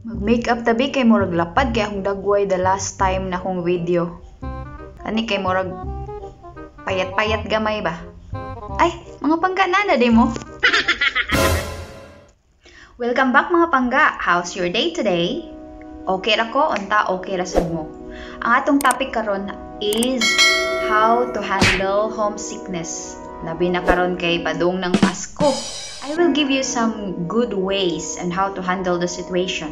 Mag-makeup tabi kay murag lapad kay akong dagway the last time na akong video. Kani kay murag payat-payat gamay ba? Ay, mga pangga na na di mo. Welcome back, mga pangga. How's your day today? Okay ra ko, unta okay ra sad mo. Ang atong topic karon is how to handle homesickness. Labi na karon kay padung ng Pasko. I will give you some good ways on how to handle the situation.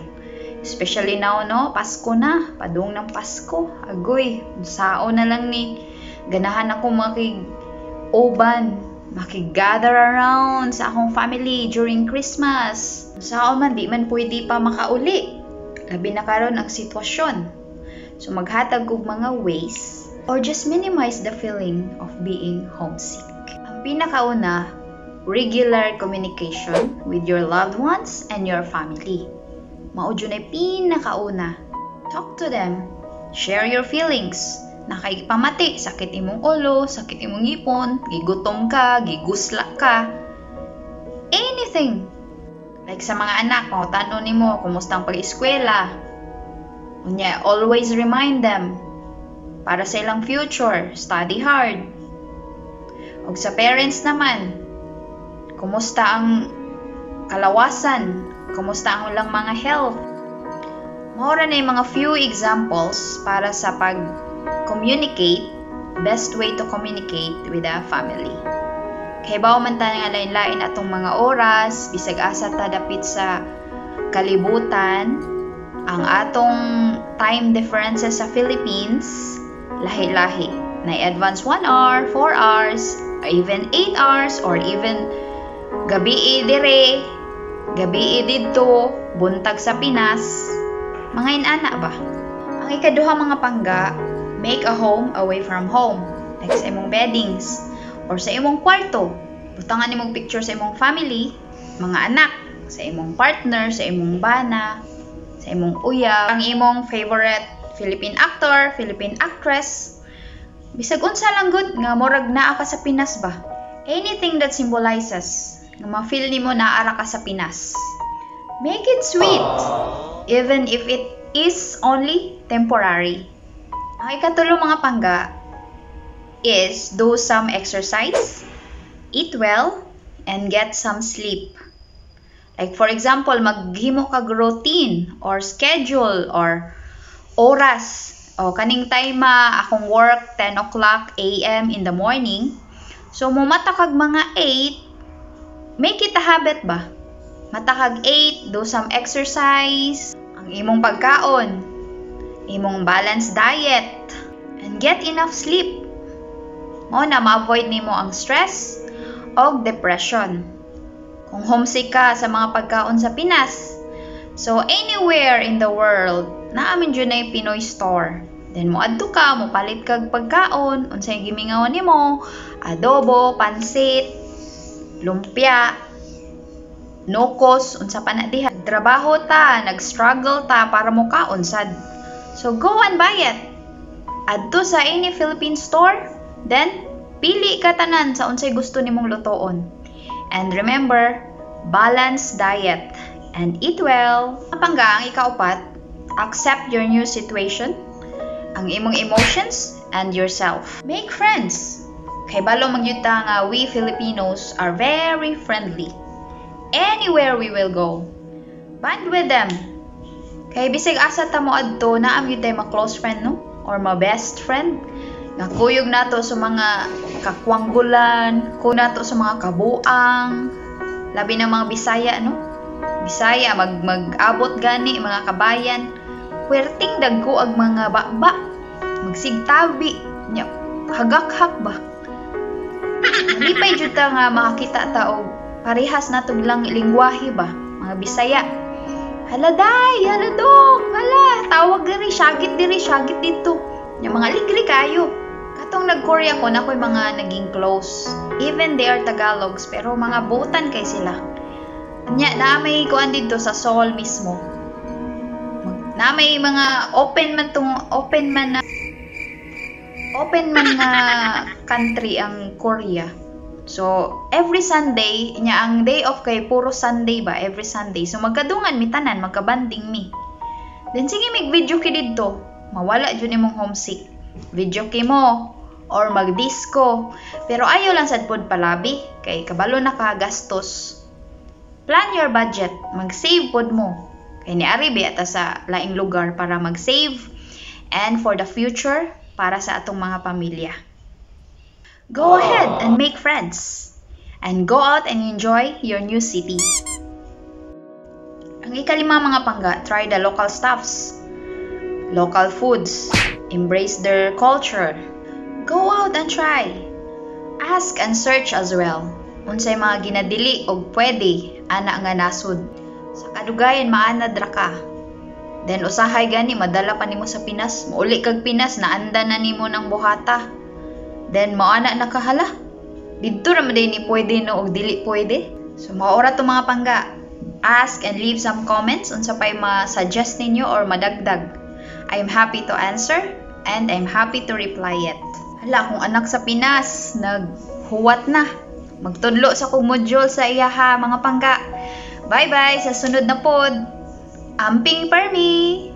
Especially now, no? Pasko na. Padung ng Pasko. Agoy, sao na lang ni. Ganahan ako makig-uban, makig-gather around sa akong family during Christmas. Sao man, di man pwede pa makauli. Labi na karon ang sitwasyon. So maghatag kog mga ways or just minimize the feeling of being homesick. Ang pinakauna, regular communication with your loved ones and your family. Mao jud ay pinakauna. Talk to them. Share your feelings. Nakaipamati, sakit imong ulo, sakit imong ngipon, gigutom ka, gigusla ka. Anything. Like sa mga anak, pangutano nimo kumusta ang pag-eskwela. Unya, always remind them para sa ilang future, study hard. Og sa parents naman, kumusta ang kalawasan, kumusta ang ilang mga health. Mao ra na yung mga few examples para sa pag-communicate, best way to communicate with a family. Kay bawo man ta nga lain-lain atong mga oras, bisag asa ta dapit sa kalibutan, ang atong time differences sa Philippines, lahi-lahi. Na advance 1 hour, 4 hours, even 8 hours, or even gabi dire, gabi didto, buntag sa Pinas. Mga inana ba? Ang ikaduha, mga pangga, make a home away from home. Like sa imong beddings or sa imong kwarto. Butangan nimong picture sa imong family, mga anak, sa imong partner, sa imong bana, sa imong uyab, ang imong favorite Philippine actor, Philippine actress. Bisag unsa lang gud nga murag naa ka sa Pinas ba? Anything that symbolizes nga ma-feel nimo naa ra ka sa Pinas. Make it sweet, even if it is only temporary. Ang ikatulo, mga pangga, is do some exercise, eat well, and get some sleep. Like for example, maghimo kag routine or schedule or oras. O kaning time akong work 10 o'clock AM in the morning. So mumata kag mga 8, make it a habit ba? Mata kag 8, do some exercise, ang imong pagkaon, imong balanced diet, and get enough sleep. Mao na ma-avoid nimo ang stress o depression. Kung homesick ka sa mga pagkaon sa Pinas, so anywhere in the world, naa man jud na Pinoy store. Then mo adto ka, mo palit kag pagkaon, unsay gimingawan nimo, adobo, pansit, lumpia, nokos, unsa pa na diha. Trabaho ta, nag-struggle ta para mo kaon sad. So go and buy it. Adto sa any Philippine store, then pili ka tanan sa unsay gusto nimong lutoon. And remember, balance diet and eat well. Pangga, ang ikaupat, accept your new situation, ang imong emotions, and yourself. Make friends. Kay balo man gyud ta nga we Filipinos are very friendly. Anywhere we will go, bond with them. Kay bisag asa ta mo adto, naa gyud tay ma close friend, no? Or ma best friend. Nga kuyog nato sa mga kakwanggulan, kuyog nato sa mga kabuang, labi na mga Bisaya, no? Bisaya, mag-abot gani, mga kabayan. Puwerteng dagko ag mga baba. Magsigtabi. Nya, hagakhak ba? Lipay jud ta nga makakita ta og parehas na lang lingwahe ba, mga Bisaya. "Hala day, hala dok, hala, tawag diri, syagit diri, syagit dito." Nya mga ligri kayo. Katong nag-Korea ko na ko'y mga naging close. Even they are Tagalogs, pero mga butan kay sila. Nya na may kuan dito sa Seoul mismo. Na may mga open man tong open man na country ang Korea. So, every Sunday, nya ang day off kay puro Sunday ba, every Sunday. So, magkadungan mi tanan, magkabanding mi. Then, sige mig videoke didto. Mawala jud imong homesick. Videoke mo, or mag-disco. Pero ayo lang sad pod palabi, kay kabalo na ka gastos. Plan your budget, mag-save pod mo. Kay niari biya ta sa laing lugar para mag-save and for the future para sa atong mga pamilya. Go ahead and make friends and go out and enjoy your new city. Ang ikalima, mga pangga, try the local stuffs, local foods, embrace their culture. Go out and try. Ask and search as well. Unsay mga ginadili og pwede ana nga nasod. Sa kadugayan maanad ra ka. Then usahay gani madala pa nimo sa Pinas, muuli kag Pinas, naanda na nimo ng buhata. Then moana na ka, "Hala. Didto ra man ni pwede no og dili pwede." So mao ra to, mga pangga. Ask and leave some comments unsa pay ma-suggest ninyo or madagdag. I'm happy to answer and I'm happy to reply it. Hala, akong anak sa Pinas, naghuwat na. Magtudlo sa kong module sa iyaha, mga pangga. Bye-bye sa sunod na pod. Amping permi!